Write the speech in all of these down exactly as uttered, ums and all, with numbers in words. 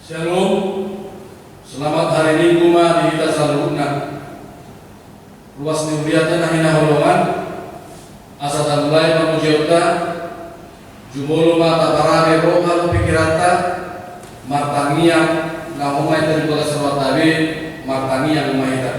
Shalom. Selamat hari Minggu ma di hita saluhutna. Ruas ni huriata na hinaholongan, asa tamulai pangujionta, jumolo ma taparade roha dohot pikiranta, martangiang, na homai tadi bagas rohanta be, martangiang ma hita.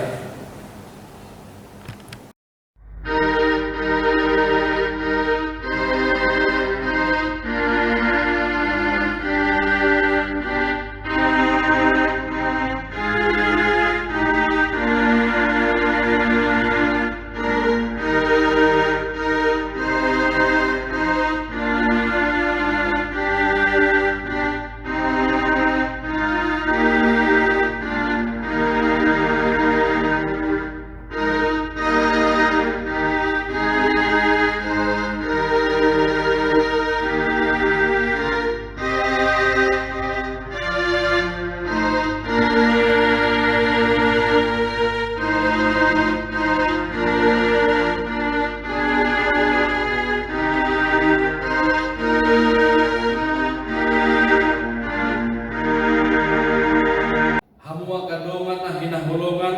Hamu angka dongan na hinaholongan,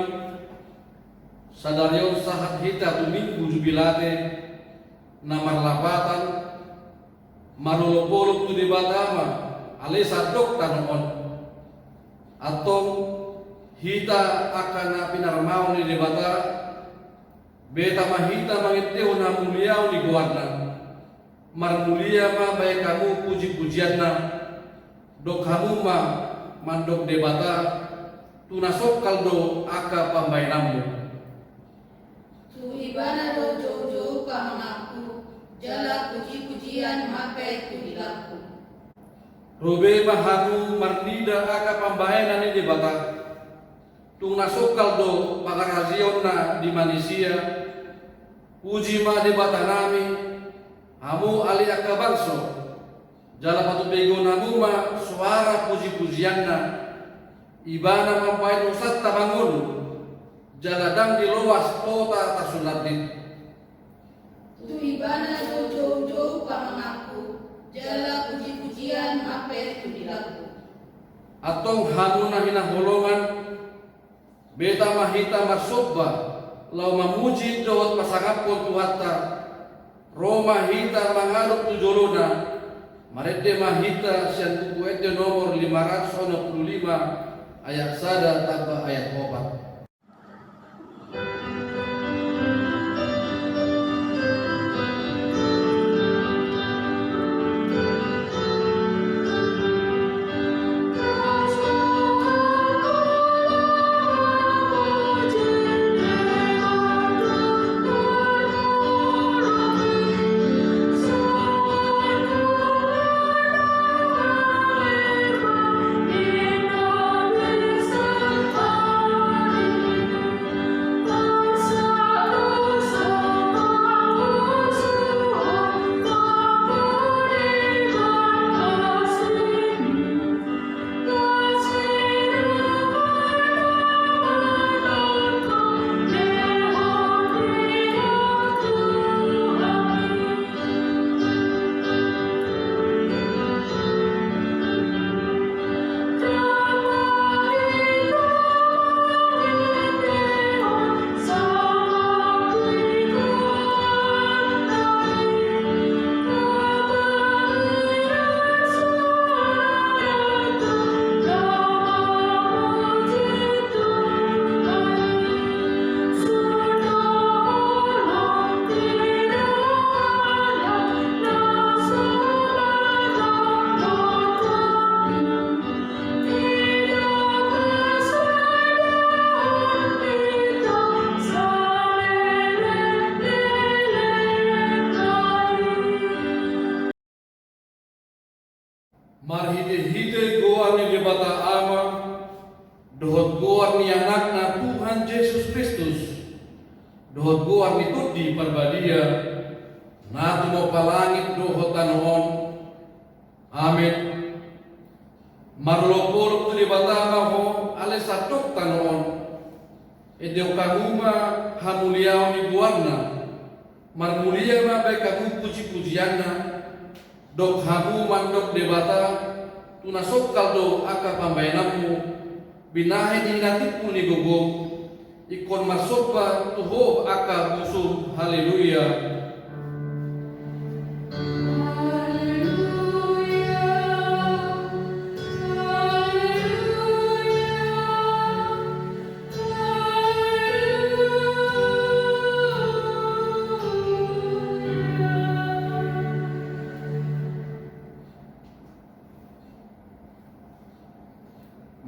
sadari on sahat hita tu Minggu Jubilate na marlapatan, marolopolop tu Debata ma, alai sandok tano on. Antong hita angka na pinarmaon ni Debata, beta ma hita mangendehon hamuliaon ni goarna. Marmulia ma baen hamu pujipujianna, dok hamu ma mandok Debata, tu na songkal do angka pambahenanmu. Tu Ibana do joujou pamanganku, jala pujipujian ma baen tu dilangku. Ro be ma hamu marnida angka pambahenan ni Debata. Tung na songkal do pangarajaionna di manisia. Puji ma Debatanami, hamu ale angka bangso, jala patupahon hamu ma soara pujipujianna. Ibana mambahen hosanta mangolu, jala ndang diloas tota tarsulandit. Tu Ibana do joujou pamanganku, jala pujipujian ma baen tu dilangku. Antong hamu na hinaholongan, beta ma hita marsomba, laho mamuji dohot pasangaphon Tuhanta. Ro ma hita mangadop tu jolona. Marende ma hita sian Buku Ende nomor lima ratus onom pulu lima, ayat sada tamba ayat opat. Marhitehite goar ni Debata Ama, dohot goar ni Anakna Tuhan Jesus Kristus, dohot goar ni Tondi Parbadia, na tumompa langit dohot tano on. Amen. Marolopolop tu Debata ma ho, ale sandok tano on. Endehon hamu ma hamuliaon ni goarna. Marmulia ma baen hamu pujipujianna. Dok hamu mandok Debata, Tu na songkal do angka pambahenanmu, binahen di na tibu ni gogom, ingkon marsomba tu Ho angka busum. Haleluya.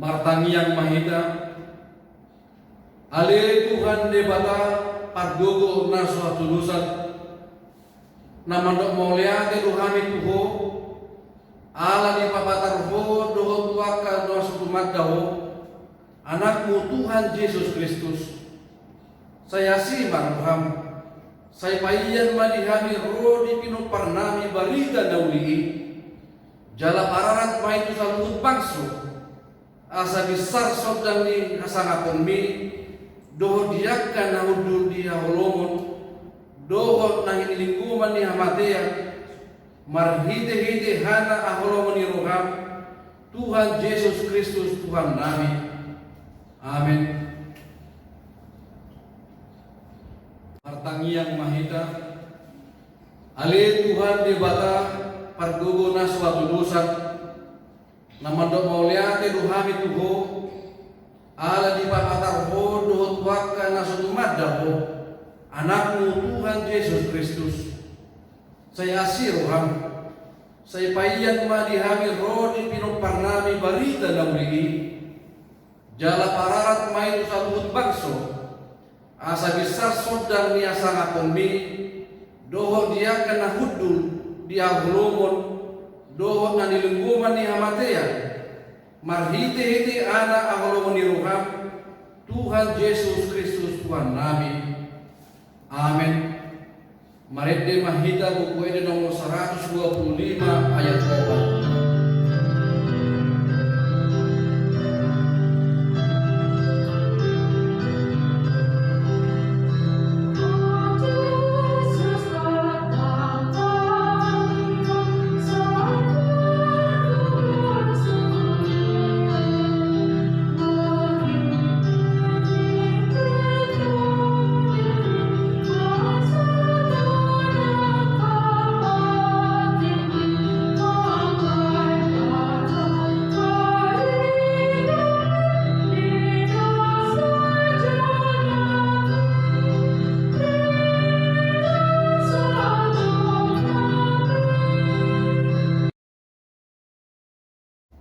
Martangiang ma hita. Ale Tuhan Debata, pargogo na so hatudosan, na mandok mauliate do hami tu Ho, ala dipapatar Ho dohot tu angka na so tumanda Ho, Anakmu Tuhan Jesus Kristus. Sai asi ma roham, sai paian ma di hami ro di pinomparnami barita na uli i, jala pararat ma i tu saluhut bangso, asa binsar sondang ni hasangaponmi, dohot di angka na hundul di haholomon, dohot na hinilinggoman ni hamatean, marhitehite hata haholomon ni roham, Tuhan Jesus Kristus Tuhannami. Amen. Martangiang ma hita. Ale Tuhan Debata, pargogo na so hatudosan, na mandok mauliate do hami tu Ho, ala dipapatar Ho dohot tu angka na so tumanda Ho, Anakmu Tuhan Jesus Kristus. Sai asi roham, sai paian ma di hami ro di pinomparnami barita na uli i, jala pararat ma i tu saluhut bangso, asa binsar sondang ni hasangaponmi, dohot di angka na hundul di haholomon, dohot na hinilinggoman ni hamatean, marhitehite hata haholomon ni roham, Tuhan Jesus Kristus Tuhannami. Amen. Marende ma hita Buku Ende nomor saratus dua pulu lima ayat opat.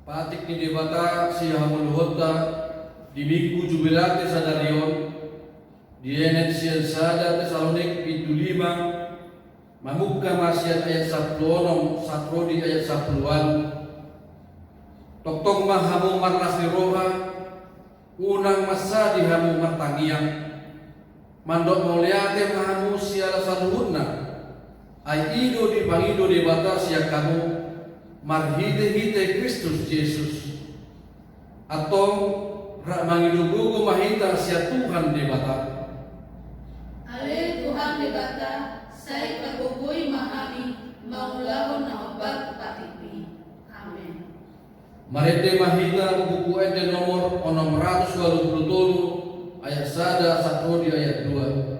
Patik ni Debata sihaholongonta di Minggu Jubilate sadari on, dienet sian sada Tesalonik bindu lima, mamungka ma sian ayat sampulu onom sahat ro di ayat sampulu ualu. Tongtong ma hamu marlas ni roha, unang mansadi hamu martangiang. Mandok mauliate ma hamu siala saluhutna, ai i do dipangido Debata sian hamu marhitehite Kristus Jesus. Antong, rap mangido gogo ma hita sian Tuhan Debata. Ale Tuhan Debata, sai pargogoi ma hami mangulahon na hombar tu patikmi. Amen. Marende ma hita Buku Ende nomor onom ratus ualu pulu tolu, ayat sada sahat ro di ayat dua.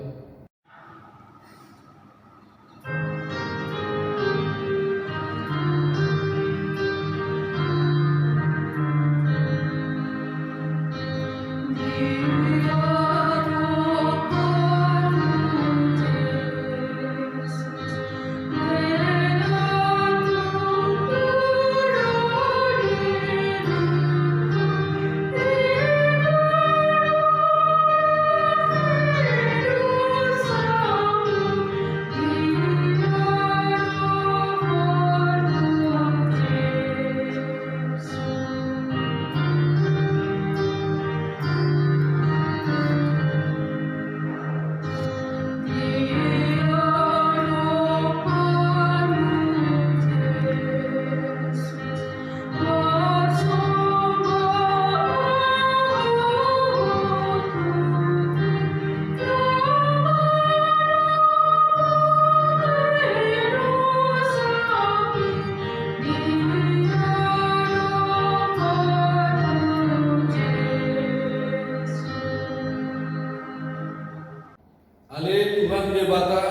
Ale Tuhan Debata,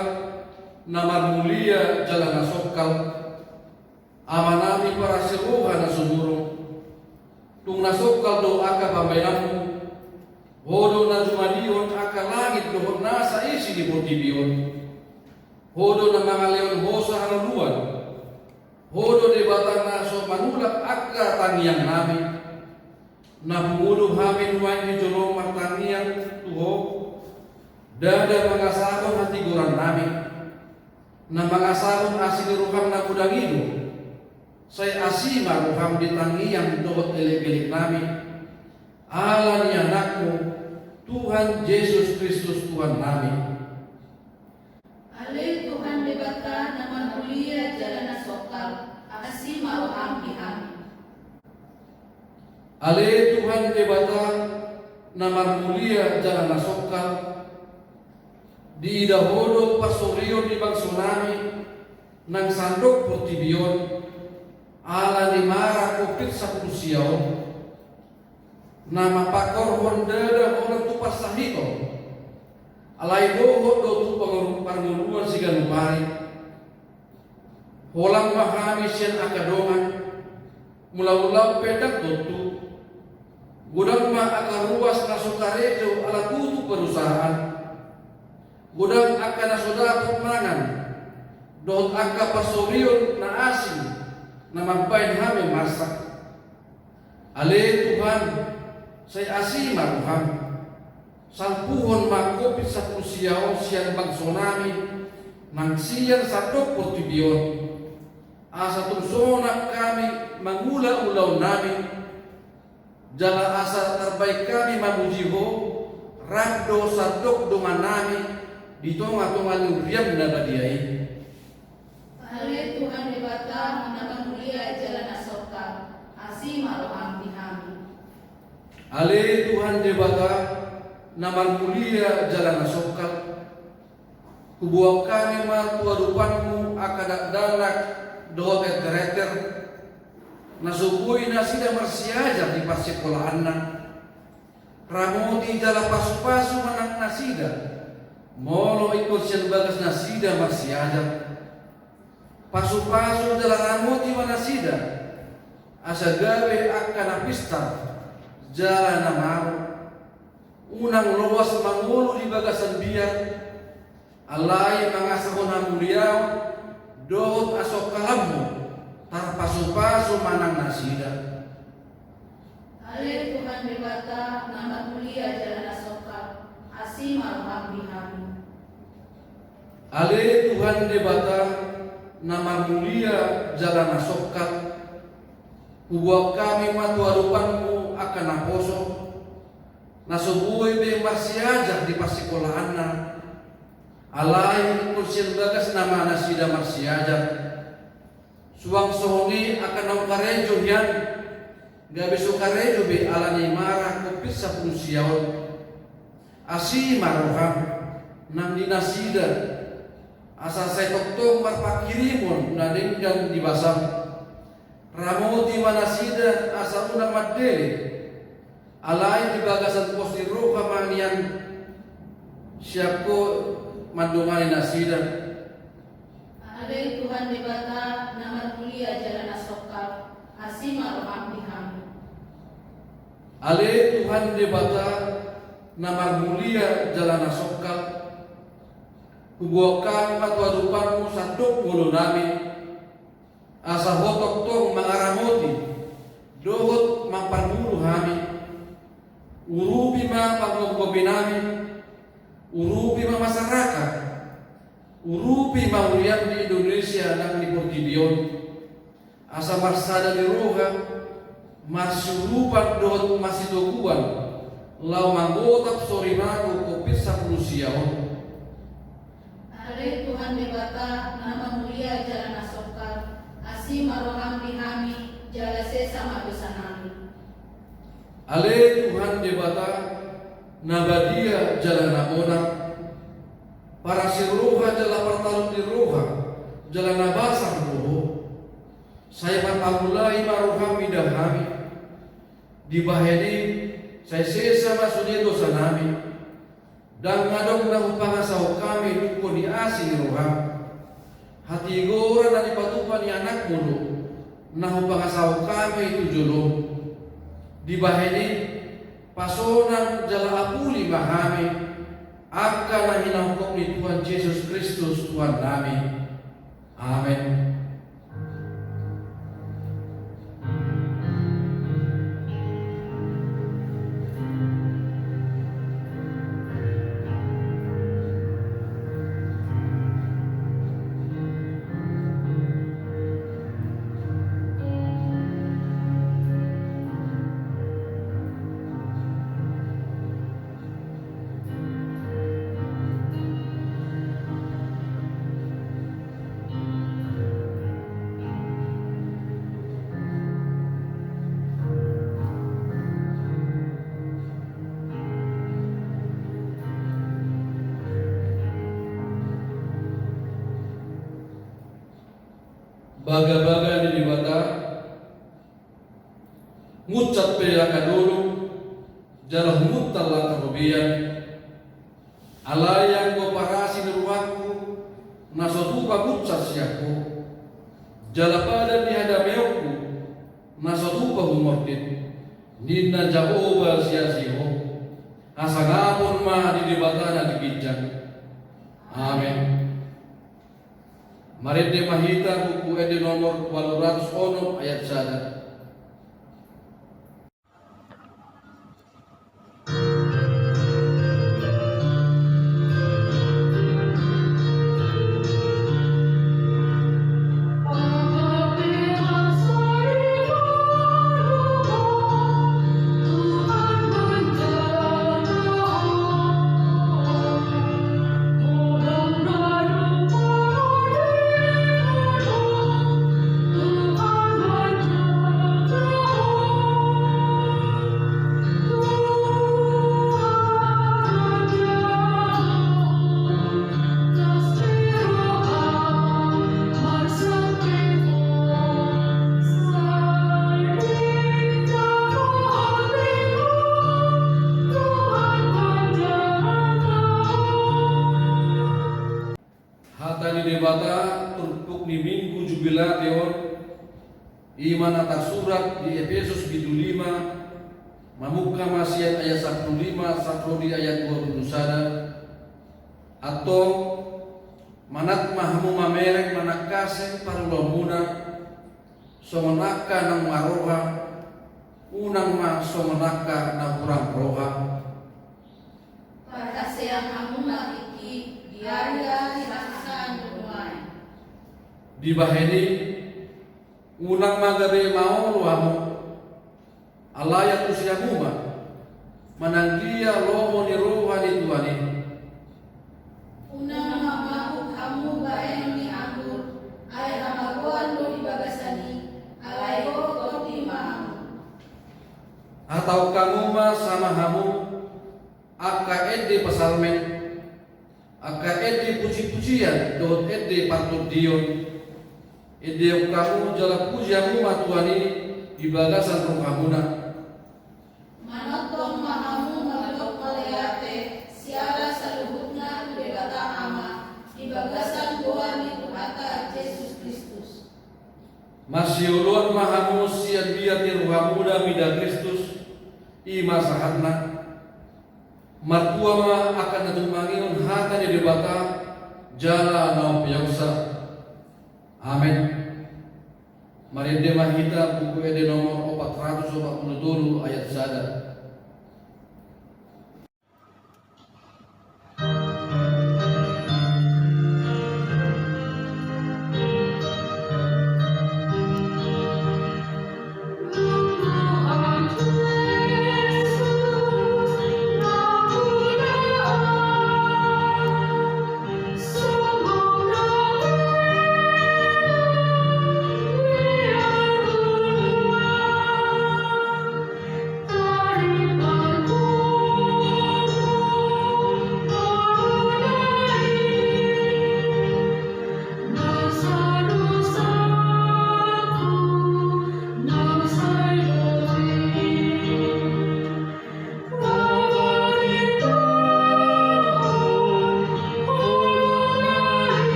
na marmulia jala na songkal, Amanami parasi roha na sumurung, tung na songkal do angka pambahenanmu. Ho do na jumadihon angka langit dohot nasa isi di portibi on. Ho do na mangalehon hosa hangoluan. Ho do Debata na so manulak angka tangiangnami. Na pungu do hami nuaeng di jolo martangiang tu Ho, ndada mangasahon hatigorannami, na mangasahon asi ni roham na godang i do. Sai asi ma roham di tangiang dohot elek-eleknami, ala ni Anakmu, Tuhan Jesus Kristus Tuhannami. Ale Tuhan Debata na marmulia jala na songkal, asi ma roham di hami. Ale Tuhan Debata na marmulia jala na songkal, diida Ho do parsorion ni bangsonami nang sandok portibi on, ala ni mara Covid sampulu sia on. Na mangkorhon ndada holan tu parsahiton, alai dohot do tu pangor-, parngoluan siganup ari. Holang ma hami sian angka dongan, mula-mula pe ndang tontu. Godang ma angka ruas na so karejo ala tutup perusahaan. Godang angka na so dapot mangan, dohot angka parsorion na asing na mambahen hami marsak. Ale Tuhan, sai asi ma roham. Salpuhon ma Covid sampulu sia on sian bangsonami nang sian sandok portibi on. Asa tung sonang hami mangula ulaonnami, jala asa tarbaen hami mamuji Ho, rap dohot sandok dongannami di tonga-tonga ni huriam na badia i. Ale Tuhan Debata na marmulia jala na songkal, asi ma roham di hami. Ale Tuhan Debata na marmulia jala na songkal, huboan hami ma tu adopanmu angka dakdanak dohot eter-eter, na so boi nasida marsiajar di parsingkolaanna. Ramoti jala pasu-pasu ma nang nasida, molo ingkon sian bagas nasida marsiajar. Pasu-pasu jala ramoti ma nasida, asa gabe angka na pistar jala na maro. Unang loas mangolu di bagasan biar, alai mangasahon hamuliaon dohot hasongkalanmu, tarpasu-pasu ma nang nasida. Ale Tuhan Debata na marmulia jala na songkal, asi ma roham di hami. Ale Tuhan Debata na marmulia jala na songkal, huboan hami ma tu adopanmu angka naposo, na so boi be marsiajar di parsingkolaanna. Alai ingkon sian bagasna ma nasida marsiajar. Suang songon i angka naung karejo hian, gabe so karejo be ala ni mara Covid sampulu sia on. Asi ma roham nang di nasida, asa sai tongtong marpanghirimon na denggan di basam. Ramoti ma nasida asa unang mandele. Alai di bagasan pos ni roha ma nian sian Ho mandongani nasida. Ale Tuhan Debata na marmulia jala na songkal, asi ma roham di hami. Ale Tuhan Debata na marmulia jala na songkal, huboan hami ma tu adopanmu sandok ngolunami, asa Ho tongtong mangaramoti dohot mamparguru hami. Urupi ma panggomgominami, urupi ma masyarakat, urupi ma huriam di Indonesia nang di portibi on. Asa marsada ni roha, marsiurupan dohot marsitoguan, laho manggotap sorimago Covid sampulu sia on. Ale Tuhan Debata na marmulia jala na songkal, asi ma roham di hami, jala sesa ma dosanami. Ale Tuhan Debata na badia jala na monang, parasi roha jala partalut ni roha, jala na basar do Ho. Sai marpangula i ma roham mida hami. Dibahen i, sai sesa ma sude dosanami. Ndang adong na hupangasahon Asi ni roham. Hatigoran na dipatupa ni anakmu do na hupangasahon hami tu jolom. Dibahen i, pasonang jala apuli ma hami, angka na hinaholongan ni Tuhan Jesus Kristus Tuhannami. Amen. Bagabaga ni Debata, munsat pe angka dolok, jala humuntal angka robean. Alai anggo parasi ni rohangku, na so tupa munsat sian Ho, jala padan ni hadameonku, na so tupa humordit, ninna Jahowa sian si Ho. Hasangapon ma di Debata na di ginjang. Amen. Marende ma hita buku ende nomor ualu ratus onom ayat sada. Hata ni Debata turpuk ni Minggu Jubilate on, i ma na tarsurat di Epesus bindu lima, mamungka ma sian ayat sampulu lima sahat ro di ayat dua pulu sada. Antong, manat ma hamu mamereng manangkasi parulaonmuna, songon angka na marroha, unang ma songon angka na hurang roha. Parhaseang hamu ma tingki di ari-ari na sasaan nuaeng. Dibahen i, unang ma gabe maol hamu, alai antusi hamu ma, manang dia lomo ni roha ni Tuhan i. Unang ma mabuk hamu baen ni anggur, ai hamagoan do di bagasan i, alai gokhon di ma hamu. Hatahon hamu ma sama hamu, angka ende pasalmen, angka ende pujipujian dohot ende partondion. Endehon hamu jala puji hamu ma Tuhan i di bagasan rohamuna. Manongtong ma hamu mandok mauliate siala saluhutna tu Debata Ama di bagasan goar ni Tuhanta Jesus Kristus. Masioloan ma hamu sian biar ni rohamuna mida Kristus, i ma sahatna. Martua ma angka na tumangihon hata ni Debata jala na umpeopsa. Amen. Marende ma hita buku ende nomor opat ratus opat pulu tolu ayat sada.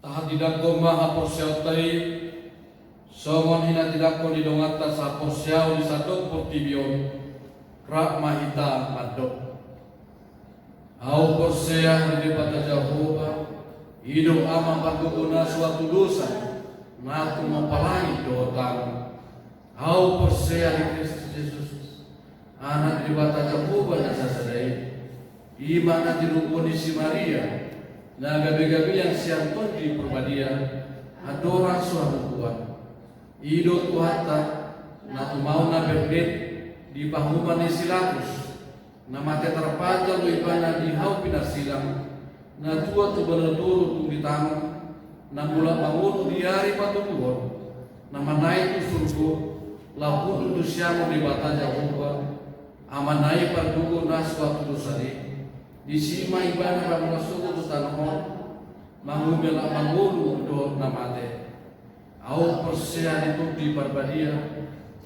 Hatindangkon ma haporseaonta i, songon na tinindangkon ni donganta sahaporseaon di sandok portibi on, rap ma hita mandok. Ahu porsea di Debata Jahowa, i do Ama pargogo na so hatudosan, na tumompa langit dohot tano. Ahu porsea di Kristus Jesus, Anak ni Debata Jahowa na sasada i, i ma na tinubuhon ni si Maria, na gabe gabe sian Tondi Parbadia, andorang so habubuhan. I do Tuhanta, na tumaon na bernit di pahuman ni si Latus, na mate tarpajal do Ibana di hau pinarsilang, na tua tu balotoru tung di tano, na mulak mangolu di ari patoruhon, na manaek tu surgo, laho hundul tu siamun Debata Jahowa, Amana i pargogo na so hatudosan i. Disi ma Ibana ro mangula sogot tu tano on, mangumela mangolu dohot na mate. Ahu porsea di Tondi Parbadia,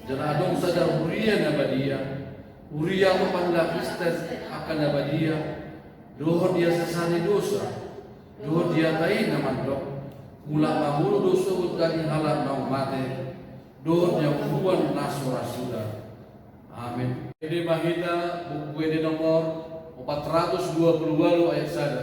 jala adong sada huria na badia, huria Pangula Kristen angka na badia, dohot di hasesaan ni dosa, dohot di hata i na mandok, mulak mangolu do sogot daging halak naung mate, dohot di habubuhan na so ra suda. Amin. Ende ma hita, Buku Ende nomor opat ratus dua puluh walu ayat sada.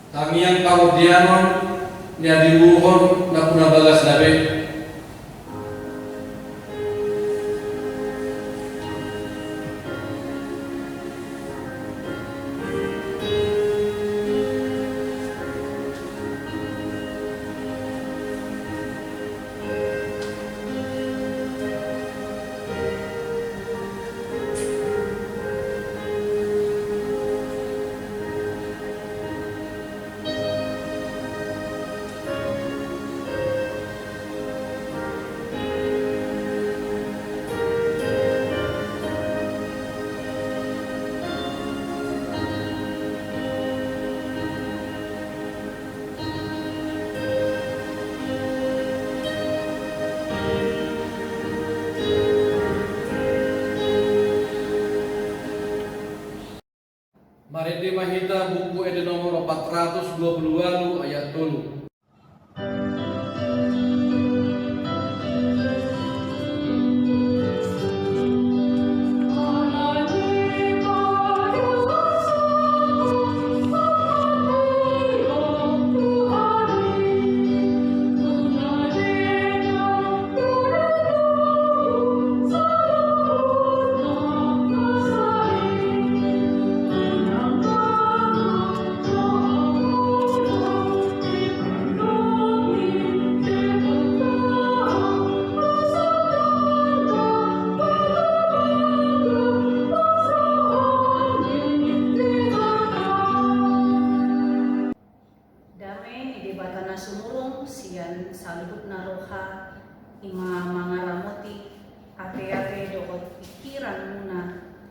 Tangiang pangordianon na diuhon na puna bagas na be. Marende ma hita, Buku Ende nomor opat ratus dua puluh walu ayat tolu. Dame ni Debata na sumurung sian saluhutna roha, i ma mangaramoti ateate dohot pingkiranmuna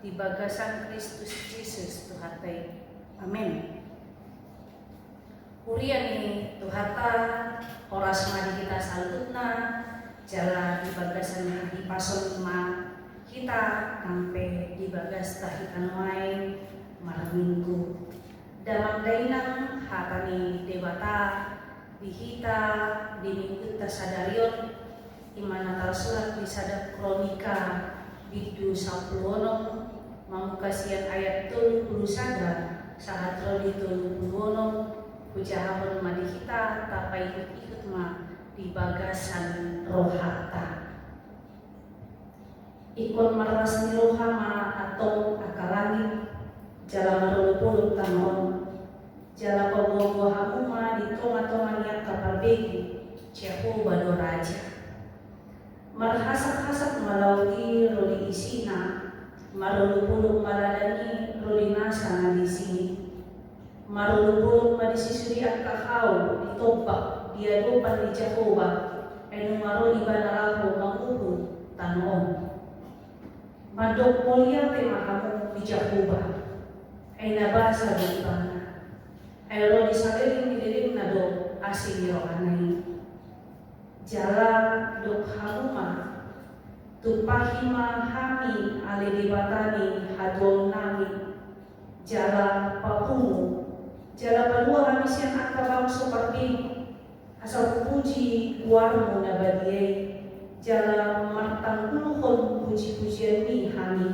di bagasan Kristus Jesus Tuhanta i. Amen. Huria ni Tuhanta, horas ma di hita saluhutna, jala di bagasan hahipason ma hita nang pe di bagasta hita nuaeng marminggu. Damang dainang, hata ni Debata di hita di minggunta sadari on, i ma na tarsurat di sada Kronika bindu sampulu onom, mamungka sian ayat tolu pulu sada sahat ro di tolu pulu onom. Hujahahon ma di hita, tapaihutihut ma di bagasan rohanta. Ingkon marlas ni roha ma antong angka langit, jala marolopolop tano on. Jala paboaboa hamu ma di tongatonga ni angka parbegu, Jahowa do raja. Marhasakhasak ma laut i ro di isina, marolopolop ma ladang i ro di nasa na di si. Marolopolop ma disi sude angka hau di tombak di adopan ni Jahowa, ai nunga ro ibana laho manguhum tano on. Mandok mauliate ma hamu di Jahowa, ai na basa do ibana, ai ro di saleleng ni lelengna do asi ni rohana i. Jala dok hamu ma, tumpahi ma hami ale Debata ni hatuaonnami, jala papungu, jala palua hami sian angka bangso parbegu, asa hupuji goarmu na badia i, jala martangguluhon pujipujianmi hami.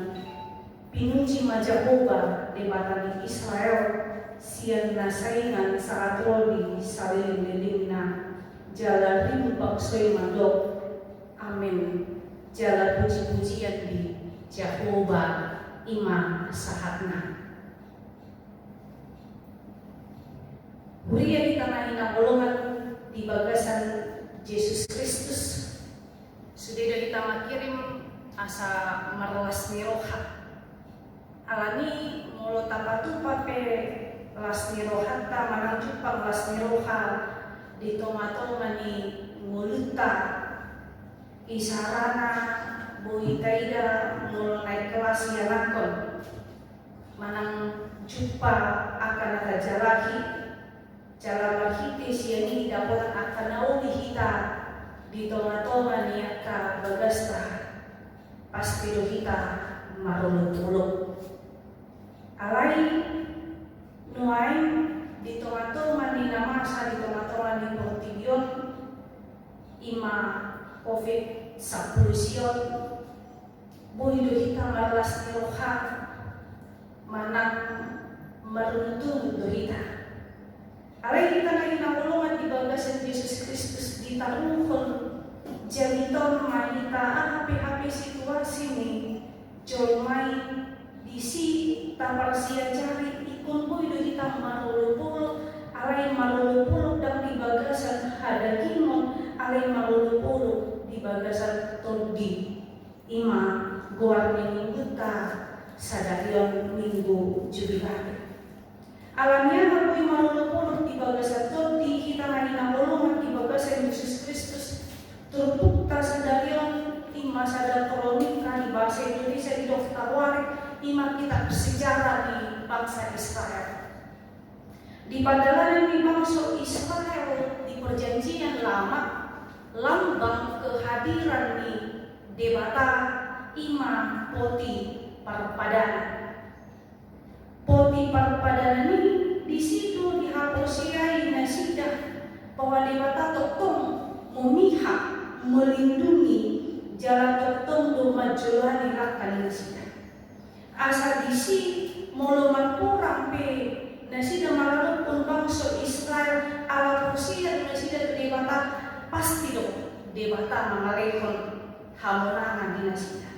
Pinuji ma Jahowa, Debata ni Israel, sian na saingan sahat ro di saleleng ni lelengna, jala rim bangso i mandok, Amen. Jala pujipujian di Jahowa i ma sahatna. Huria di tano i na hinaholongan di bagasan Jesus Kristus, sude do hita mangkirim asa marlas ni roha. Alani molo tapatupa pe las ni rohanta manang jumpang las ni roha di tongatonga ni ngolunta, isarana boi taida molo naeng las ianakhon manang jumpa angka na tajalahi, jala marhite sian i dapotan angka na uli hita di tongatonga ni angka bagasta, pasti do hita marolopolop. Alai nuaeng di tongatonga ni na masa di tongatonga ni portibi on, i ma covid sampulu sia on, boi do hita marlas ni roha manang marungutungut do hita. Alai hita na hinaholongan di bagasan Jesus Kristus, ditaruhon jamita on ma hita aha pe hape situasi ni jolma i. Disi taparsiajari ingkon boi do hita marolopolop, alai marolopolop ndang di bagasan hadagingon, alai marolopolop di bagasan tondi. I ma goar ni minggunta sadari on, Minggu Jubilate. Alani aha boi marolopolop di bagasan tondi hita na hinaholongan di bagasan Jesus Kristus? Turpukta sadari on i ma sada kronika di bahasa Indonesia didok taruari, i ma kitab sejarah ni bangsa Israel. Di pardalanan ni bangso Israel di Perjanjian Lama, lambang kehadiran ni Debata i ma poti parpadanan. Poti parpadanan i, disi do dihaporseai nasida bahwa Debata tongtong memihak, melindungi, jala tongtong do manjolani langka ni nasida. Asa disi molo marporang pe nasida maradophon bangso Israel ala porsea do nasida tu Debata, pasti do Debata mangalehon hamonangan di nasida.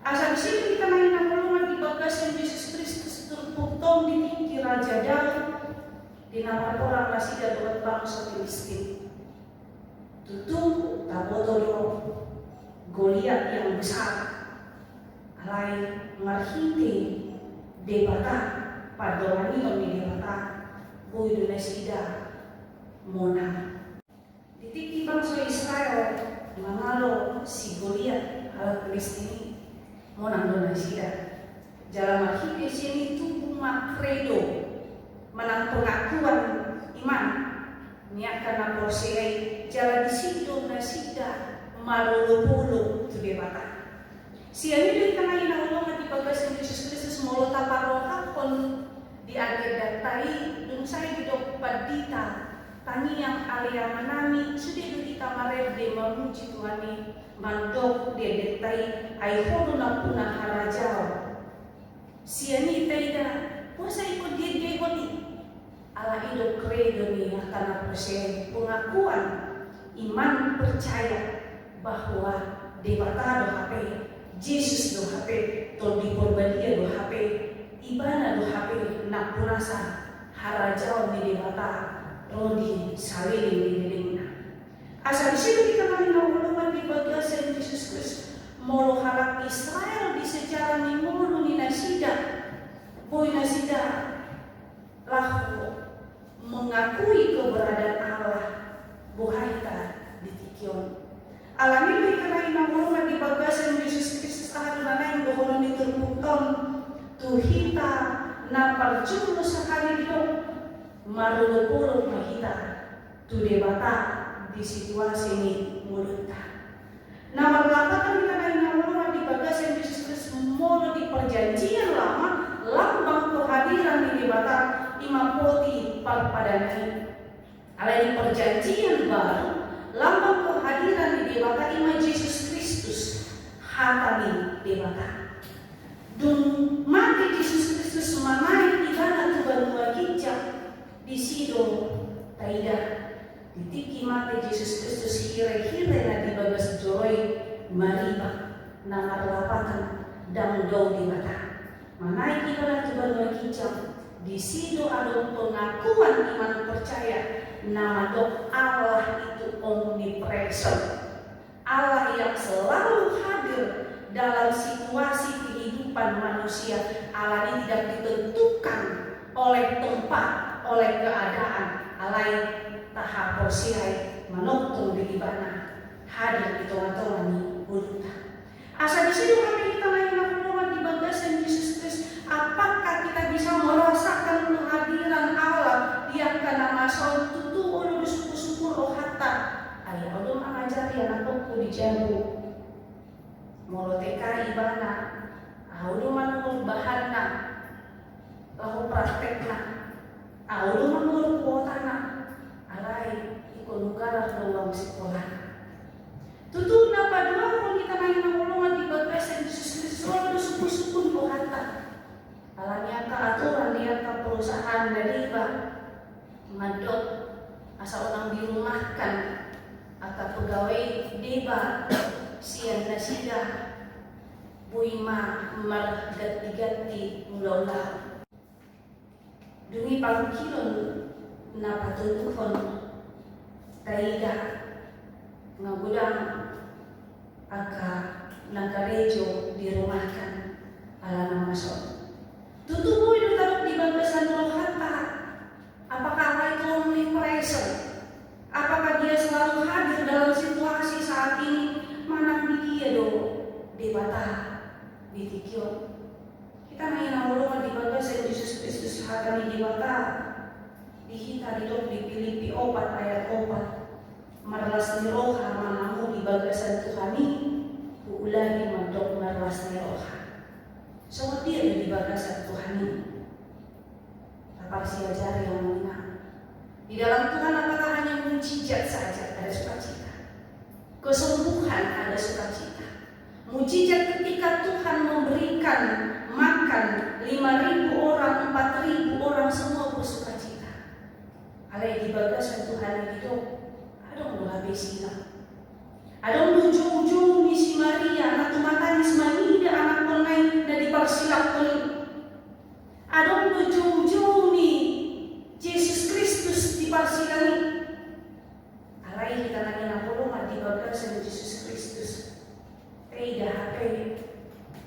Asa disi do hita na hinaholongan di bagasan Jesus Kristus, turpukta on di tingki Raja Daud, di na marporang nasida dohot bangso Filistin. Tutu taboto do Goliat yang besar, alai marhite Debata, pardonganion ni Debata, boi do nasida monang. Di tingki bangso Israel mangalo si Goliat halak Filistin i, monang do nasida. Jala marhite sian i tubu ma kredo manang pengakuan iman ni angka na porsea i, jala disi do nasida marolopolop tu Debata. Sian i do hita na hinaholongan di bagasan Jesus Kristus, molo taparrohahon di agendanta i, dung sae didok pandita, tangiang ale Amanami, sude do hita marende mamuji Tuhan i, mandok di agendanta i, ai Ho do nampuna harajaon. Sian i taida, boasa ingkon diendehon i? Ala i do kredo ni angka na porsea, pengakuan iman, percaya bahwa Debata do hape, Jesus do hape, Tondi Porbadia do hape, Ibana do hape nampunasa harajaon ni Debata ro di saleleng ni lelengna. Asa disi do hita na hinaholongan di bagasan Jesus Kristus, molo halak Israel di sejarah ni ngolu ni nasida, boi nasida laho mengakui keberadaan Allah, boha hita di tingki on. Alani i do hita na hinaholongan di bagasan Jesus Kristus, aha do na naeng dohonon ni turpukta on tu hita na parjolo sahali didok, marolopolop ma hita tu Debata di situasi ni ngolunta. Na marlapatan hita na hinaholongan di bagasan Jesus Kristus, molo di Perjanjian Lama lambang kehadiran ni Debata i ma poti parpadanan i. Alai di Perjanjian Baru lambang kehadiran ni Debata i ma Jesus Kristus, Hata ni Debata. Dung mate Jesus Kristus manaek ibana tu banua ginjang, disi do taida, di tingki mate Jesus Kristus, hirehire na di bagas joro i maribak, na marlapatan ndang dao Debata. Manaek ibana tu banua ginjang, disi do adong pengakuan iman percaya na mandok Allah itu omnipresent. Allah yang selalu hadir dalam situasi kehidupan manusia, alani tidak ditentukan oleh tempat, oleh keadaan, alai tahaporseai manongtong do ibana hadir di tongatonga ni ngolunta. Asa disi do hami hita na hinaholongan di bagasan Jesus Kristus, apakah kita bisa merasakan kehadiran Allah di angka na masa on? Tutu olo do sungkunsungkun rohanta. Ai ahu do mangajari anakkonku di jabu. Molo T K ibana, ahu do manungkun bahanna laho praktekna, ahu do manungkun kuotana, alai ingkon hugalak do uang sikolana. Tutu na paduahon hita na hinaholongan di bagasan Jesus Kristus, olo do sungkunsungkun rohanta. Alani angka aturan di angka perusahaan na deba mandok asa unang dirumahkan angka pegawai deba sian nasida boi ma margantiganti mulaulaon. Dung i parungkilon na patoluhon, taida nga godang angka na karejo dirumahkan ala na masa on. Tutu boi do tadok di bagasan rohanta, apakah Allah itu omnipresent? Apakah Dia selalu hadir dalam situasi saat ini? Manang di dia do Debata di tingki on? Hita na hinaholongan di bagasan Jesus Kristus, Hata ni Debata, di hita didok di Filipi opat ayat opat, marlas ni roha ma hamu di bagasan Tuhan i. Huulangi mandok marlas ni roha. Songon dia do di bagasan Tuhan i? Taparsiajari, amang inang. Di dalam Tuhan apakah hanya mujizat saja ada sukacita? Kesembuhan ada sukacita. Mujizat ketika Tuhan memberikan makan lima ribu orang, empat ribu orang, semua bersukacita. Alai di bagasan Tuhan i didok, adong do hape silak. Adong do joujou ni si Maria na tumatangis mangida anakkonna i na diparsilakhon i. Adong do joujou ni Jesus Kristus di parsilang i. Alai hita na hinaholongan di bagasan Jesus Kristus, taida hape,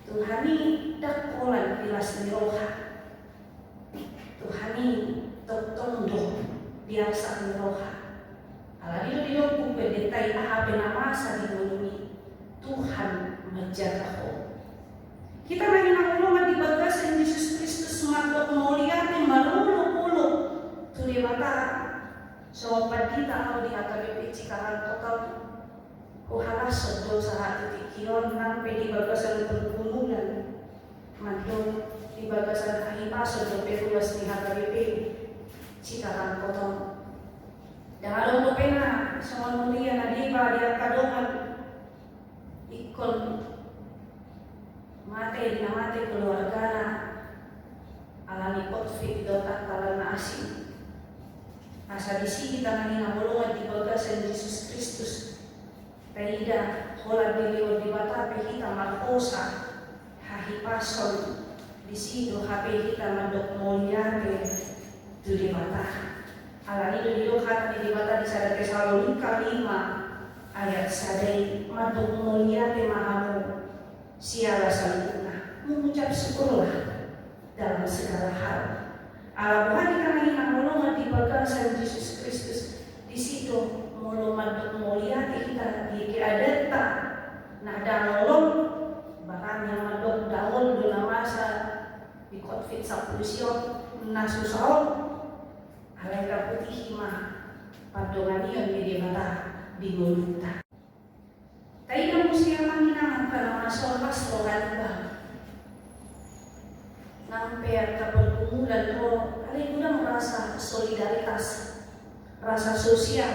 Tuhan i ndang holan di las ni roha. Tuhan i tongtong do di arsak ni roha. Alani do didok Buku Ende, tai aha pe na masa di ngolumi, Tuhan manjaga ho. Hita na hinaholongan di bagasan Jesus Kristus mandok mauliate marolopolop tu Debata. Songon pandita ahu di H K B P Cikarang Kota, huhalashon do sahat tu tingki on nang pe di bagasan pergumulan. Mandok di bagasan hahipason dope ruas ni H K B P Cikarang Kota. Ndang adong dope na songon huria na deba di angka dongan ingkon mate, di na mate keluargana alani covid dohot angka na asing. Asa disi hita na hinaholongan di bagasan Jesus Kristus, taida holan dilehon Debata pe hita marhosa, hahipason, disi do hape hita mandok mauliate tu Debata. Alani do didok hata ni Debata di sada Tesalonika lima Ayat sada i, mandok mauliate ma hamu siala saluhutna, mengucap syukurlah dalam segala hal. Ala boha hita na hinaholongan di bagasan Jesus Kristus, disi do molo mandok mauliate hita di keadaanta na ndang holong, barang yang mandok daol do na masa di covid sampulu sia on, na susah on, alai tapuji ma pandonganion ni Debata di ngolunta. Taida muse amang inang angka na masa on, las roha niba. Nang pe angka pergumulan ro, alai godang rasa solidaritas, rasa sosial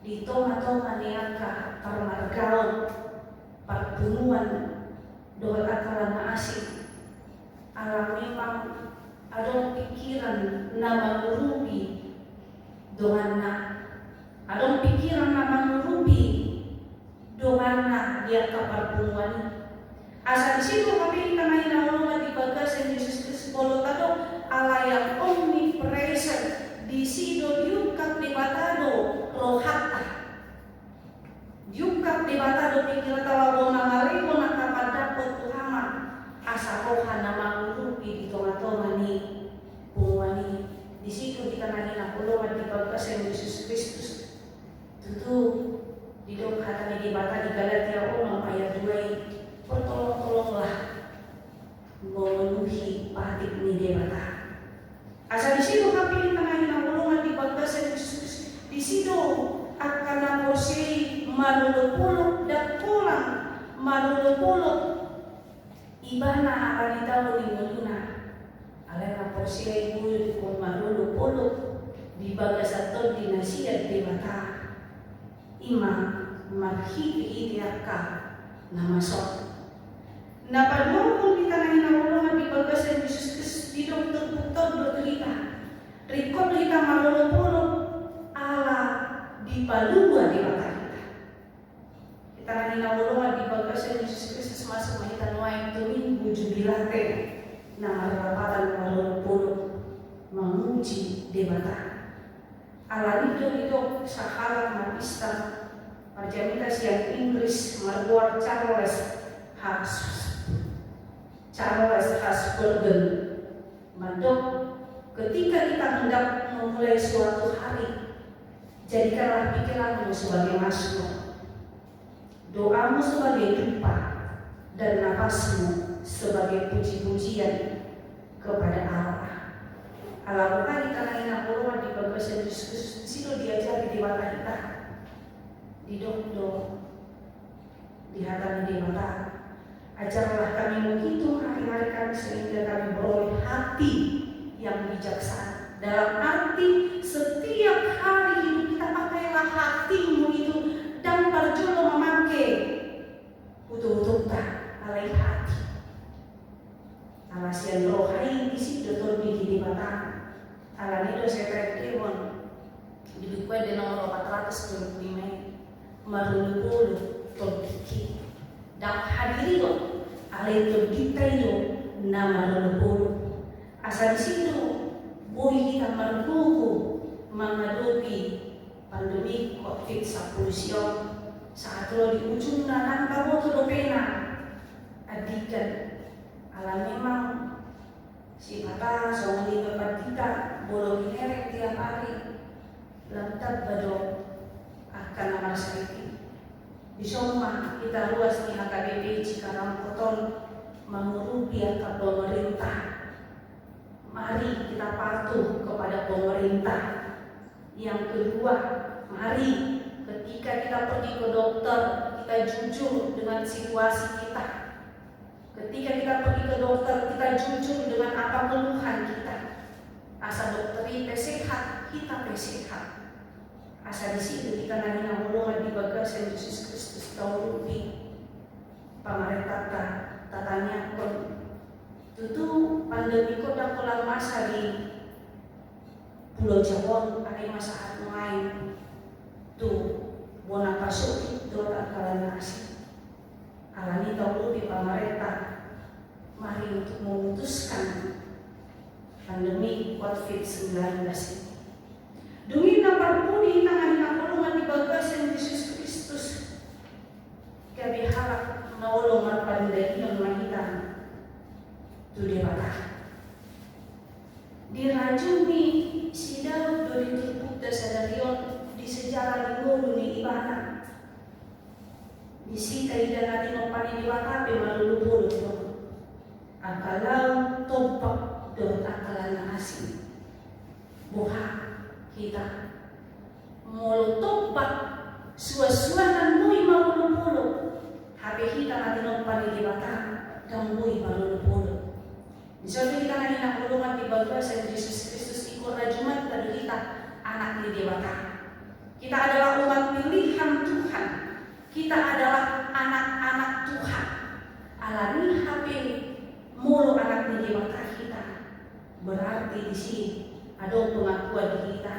di tonga-tonga ni angka parmargaon, parpunguan, dohot angka na asing. Ala memang adong pikiran na mangurupi donganna, adong pikiran na mangurupi donganna di angka parpunguan i. Asa disi do hape hita na hinaholongan di bagasan Jesus Kristus, molo tadok ala yang omnipresent, disi do diungkap Debata do rohanta. Diungkap Debata do pingkiranta laho mangalehon angka pandapotan tu hita, asa roha na mangurupi di tonga-tonga ni punguan i. Disi do hita na hinaholongan di bagasan Jesus Kristus. Tutu, didok hata ni Debata di Galatia onom ayat dua i, pertolong-tolonglah memenuhi patik ni Debata. Asa disi do hape hita na hinaholongan di bagasan Jesus, disi do angka na porsea i marolopolop, ndang holan marolopolop ibana ala ni daol ni ngoluna. Alai na porsea i boi do ingkon marolopolop di bagasan Tondi na sian Debata. I ma marhite-hite angka na masa on. Na paduahon hita na hinaholongan di bagasan Jesus Kristus, didok turpukta do tu hita, ringkot do hita marolopolop ala dipalua Debata hita. Hita na hinaholongan di bagasan Jesus Kristus, masuk ma hita nuaeng tu Minggu Jubilate na marlapatan marolopolop mamuji Debata. Alani do didok sahalak na pista marjamita sian Inggris margoar Charles Hus-, Charles Husborden mandok, ketika kita hendak memulai suatu hari, jadikanlah pikiranmu sebagai mazmur, doamu sebagai dupa, dan napasmu sebagai puji-pujian kepada Allah. Ala boha hita na hinaholongan di bagasan Jesus Kristus, disi do diajari Debata hita. Didok do di hata ni Debata, ajarlah kami menghitung hari-hari kami sehingga kami beroleh hati yang bijaksana. Dalam arti, setiap hari hidup kita pakailah hatimu itu, ndang parjolo mamangke utok-utokta, alai hati. Ala sian roha i disi do Tondi ni Debata. Alani do Setan Demon di buku ende nomor empat ratus dua puluh lima i, marolopolop tondingki. Ndang hadiri do, alai tondinta i do na marolopolop. Asa disi do boi hita margogo mangadopi pandemi covid sampulu sia on. Sahat ro di ujungna ndang taboto dope na andigan. Ala memang sipata songon i ma pandita, molo binereng tiap ari, lam tamba do angka na marsahit i. Dison ma hita ruas ni H K B P Cikarang Koton mangurupi angka pemerintah. Mari kita patuh kepada pemerintah. Yang kedua, mari ketika kita pergi ke dokter, kita jujur dengan situasi kita. Ketika kita pergi ke dokter, kita jujur dengan apa keluhan kita. Asa dokter i pe sehat, hita pe sehat. Asa disi do hita na hinaholongan di bagasan Jesus Kristus taurupi pamarentanta, tatangiangkon. Tutu pandemi on ndang holan masa di Pulo Jawa on, alai ma sahat nuaeng tu bona pasogit dohot angka na asing. Alani taurupi pamarenta, mari untuk memutuskan pandemi covid sembilan belas ini. Dung i na parpudi hita na hinaholongan di bagasan Jesus Kristus, Disi taida na tinompa ni Debata pe marolopolop do. Angka laon tombak dohot angka laon na asing. Boha hita? Molo tombak suansuanan boi marolopolop, hape hita na tinompa ni Debata ndang boi marolopolop. Dison do hita na hinaholongan di bagasan Jesus Kristus, ingkon na jumanta do hita anak ni Debata. Kita adalah umat pilihan Tuhan. Kita adalah anak-anak Tuhan. Alani hape molo anak ni Debata hita, berarti disi adong pengakuan di hita.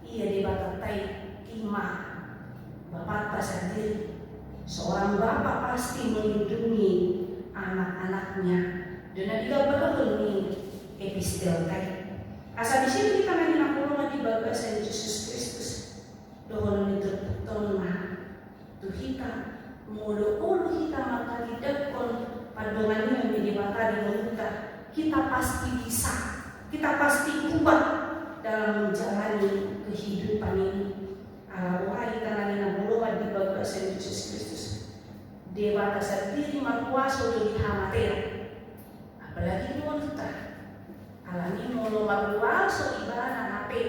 Ia Debatanta i, i ma Bapanta sandiri. Seorang bapa pasti melindungi anak-anaknya. Dona digambarhon ni epistelta i. Asa disi do hita na hinaholongan di bagasan Jesus Kristus. Dohonon ni turpukta on ma tu hita, molo olo hita manghatindanghon pandonganion ni Debata di ngolunta, kita pasti bisa, kita pasti kuat dalam menjalani kehidupan ini. Ala boha hita na hinaholongan di bagasan Jesus Kristus? Debata sandiri marhuaso do di hamatean. Apalagi di ngolunta. Alani molo marhuaso Ibana hape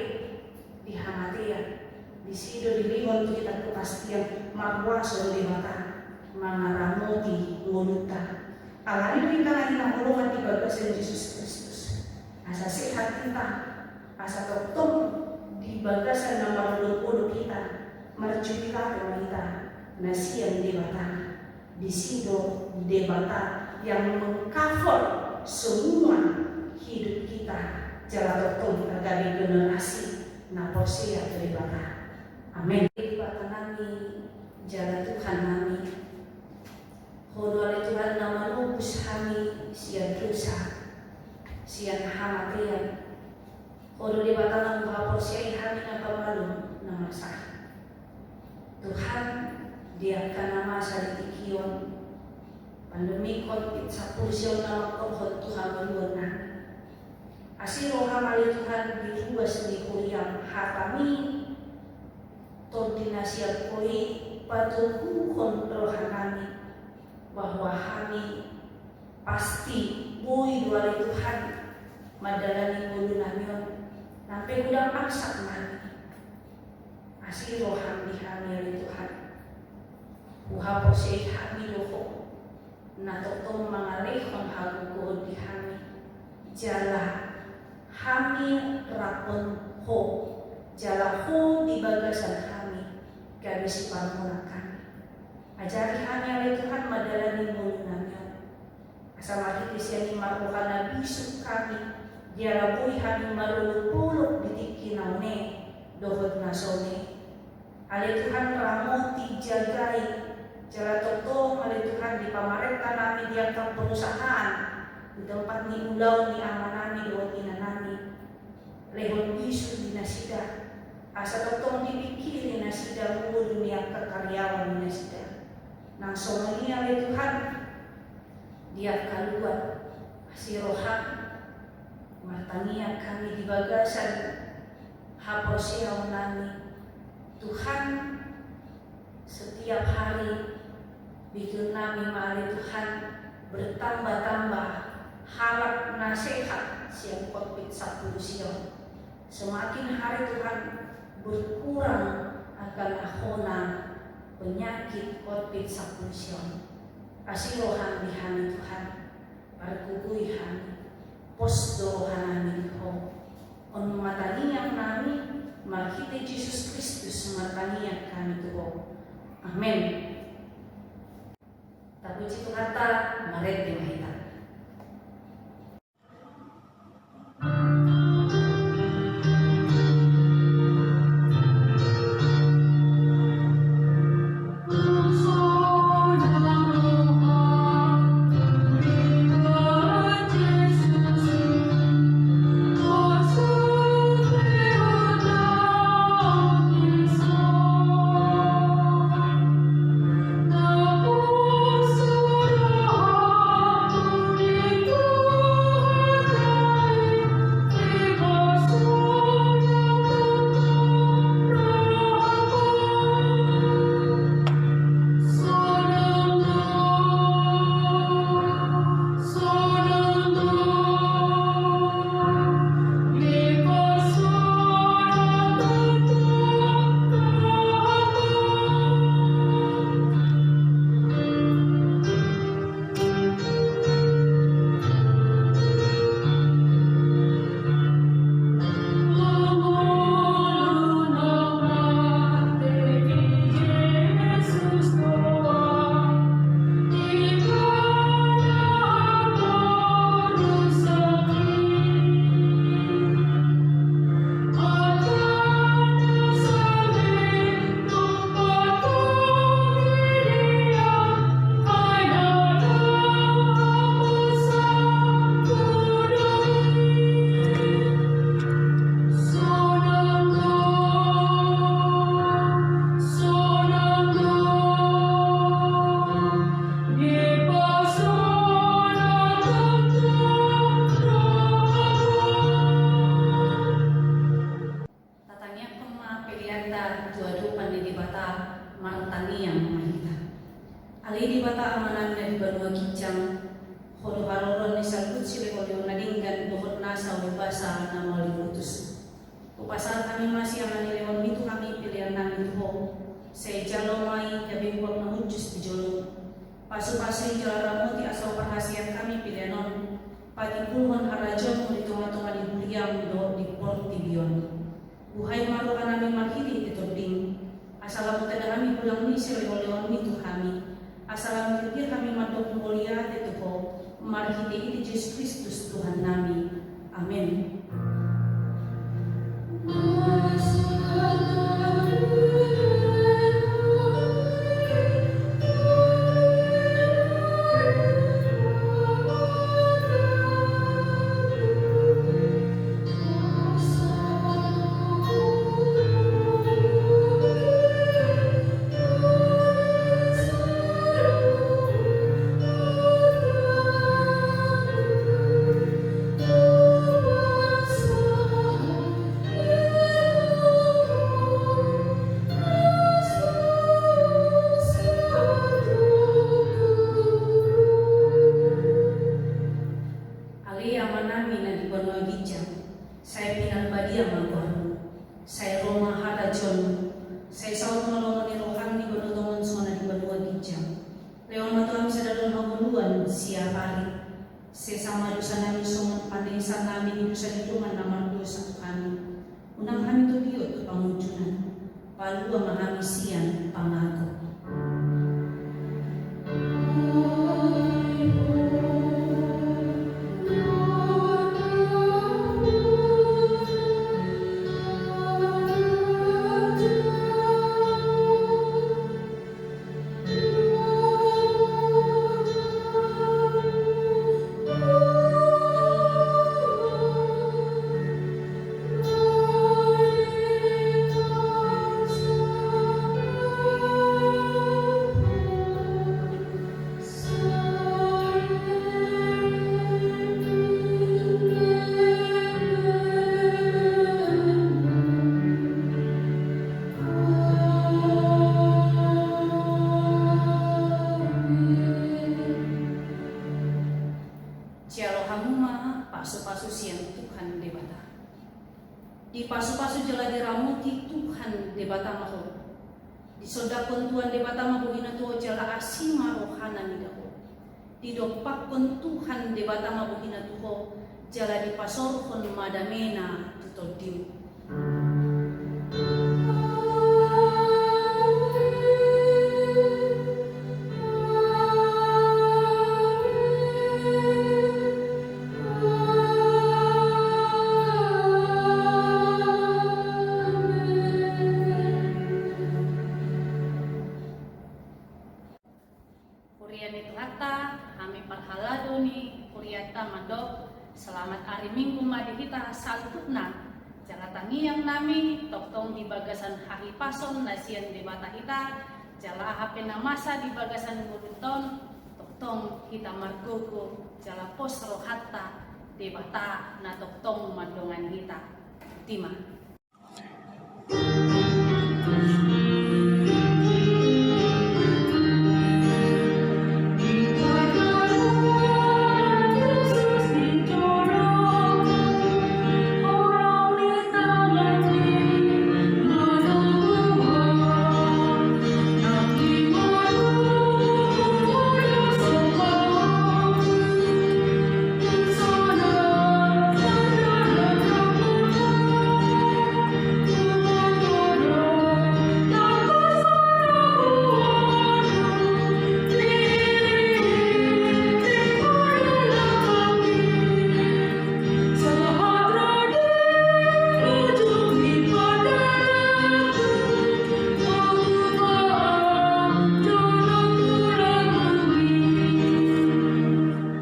di hamatean, disi do dilehon tu hita kepastian, marhuaso do Debata mangaramoti ngolunta. Alani do hita na hinaholongan di bagasan Jesus Kristus. Asa sehat hita, asa tongtong di bagasan na marolopolop hita, marcuriga ma hita na sian Debata. Disi do Debata yang meng-cover semua hidup kita, jala tongtong hita gabe generasi na porsea tu Debata. Amen. Debata nami, jala Tuhan nami, Ho do ale Tuhan na manobus hami sian dosa, sian hamatean. Ho do Debata na huhaporseai hami na pamalum na marsahit. Tuhan, di angka na masa di tingki on, pandemi covid sampulu sia on na mangkorhon tu hamaluon nami. Asi roham ale Tuhan di ruas ni huriam, hatami, tondi na sian Ho i patoguhon roha nami, bahwa hami pasti boi do ale Tuhan mandalani ngolu nami on, nang pe godang arsak nami. Asi roham di hami ale Tuhan. Huhaporseai hami do Ho na tongtong mangalehon hagogoon di hami, jala hami raphon Ho, jala Ho di bagasan hami, gabe sipamonang hami. Ajari hami ale Tuhan mandalani ngolu nami on. Asa marhite sian i ma roha na bisuk hami, jala boi hami marolopolop di tingki na one dohot na songon i. Ale Tuhan, ramoti, jagai, jala tongtong ale Tuhan di pamarenta nami, di angka perusahaan, di tempat ni ulaon ni ama nami dohot ina nami. Lehon bisuk di nasida, asa tongtong dipingkiri nasida ngolu ni angka karyawan ni nasida. Nang songon i ale Tuhan, di angka luat, asi roham, martangiang hami di bagasan haporseaon nami. Tuhan, setiap hari bikin nami ma ale Tuhan bertambah-tambah halak na sehat sian covid sampulu sia on. Semakin hari Tuhan berkurang angka na hona penyakit covid sampulu sia on. Asi roham di hami Tuhan, pargogoi hami, pos do roha nami di Ho. On ma tangiang nami, marhite Jesus Kristus martangiang hami tu Ho. Amen. Tapuji Tuhanta, marende ma hita. Tangiang ma hita. Ale Debata Amanami na di banua ginjang, Ho do haroroan ni saluhut silehon-lehon na denggan dohot nasa umbasa na mauli utus. Hupasahat hami ma sian na nilehonMi tu hami pelean nami tu Ho. Sai jalo ma i gabe uap na hujus di jolom. Pasupasu i jala ramoti asa huparhaseang hami pelean on patimbulhon harajaonMu di tongatonga ni huriaM dohot di portibi on. Buhai ma roha nami marhitehite Tondim, asa lam tanda hami godang ni silehonlehonMi tu hami, asa lam tirtir hami mandok mauliate tu Ho, marhitehite Jesus Kristus Tuhan nami. Amen. Ale Amanami na di banua ginjang, sai pinarbadia ma goarMu, sai ro ma harajaonMu, sai saut ma lomo ni rohaM di banua tonga on songon na di banua ginjang. Lehon ma tu hami sadari on hangoluan siapari. Sesa ma dosa nami songon panesesan nami di dosa ni dongan na mardosa tu hami. Unang hami togihon tu pangunjunan. Palua ma hami sian pangago. Jalo hamu ma pasupasu sian Tuhan Debata. Dipasupasu jala diramoti Tuhan Debata ma ho. Disondangkon Tuhan Debata ma bohina tu ho jala asi ma rohana mida ho. Didompakkon Tuhan Debata ma bohina tu ho jala dipasaorhon ma damena tu tondim. Huria ni Tuhanta, hami parhalado ni hurianta mandok, selamat ari Minggu ma di hita saluhutna. Jala tangiang nami, tongtong di bagasan hahipason na sian Debata hita, jala aha pe na masa di bagasan ngolunta on, tongtong hita margogo, jala pos rohanta, Debata na tongtong mandongani hita. Botima.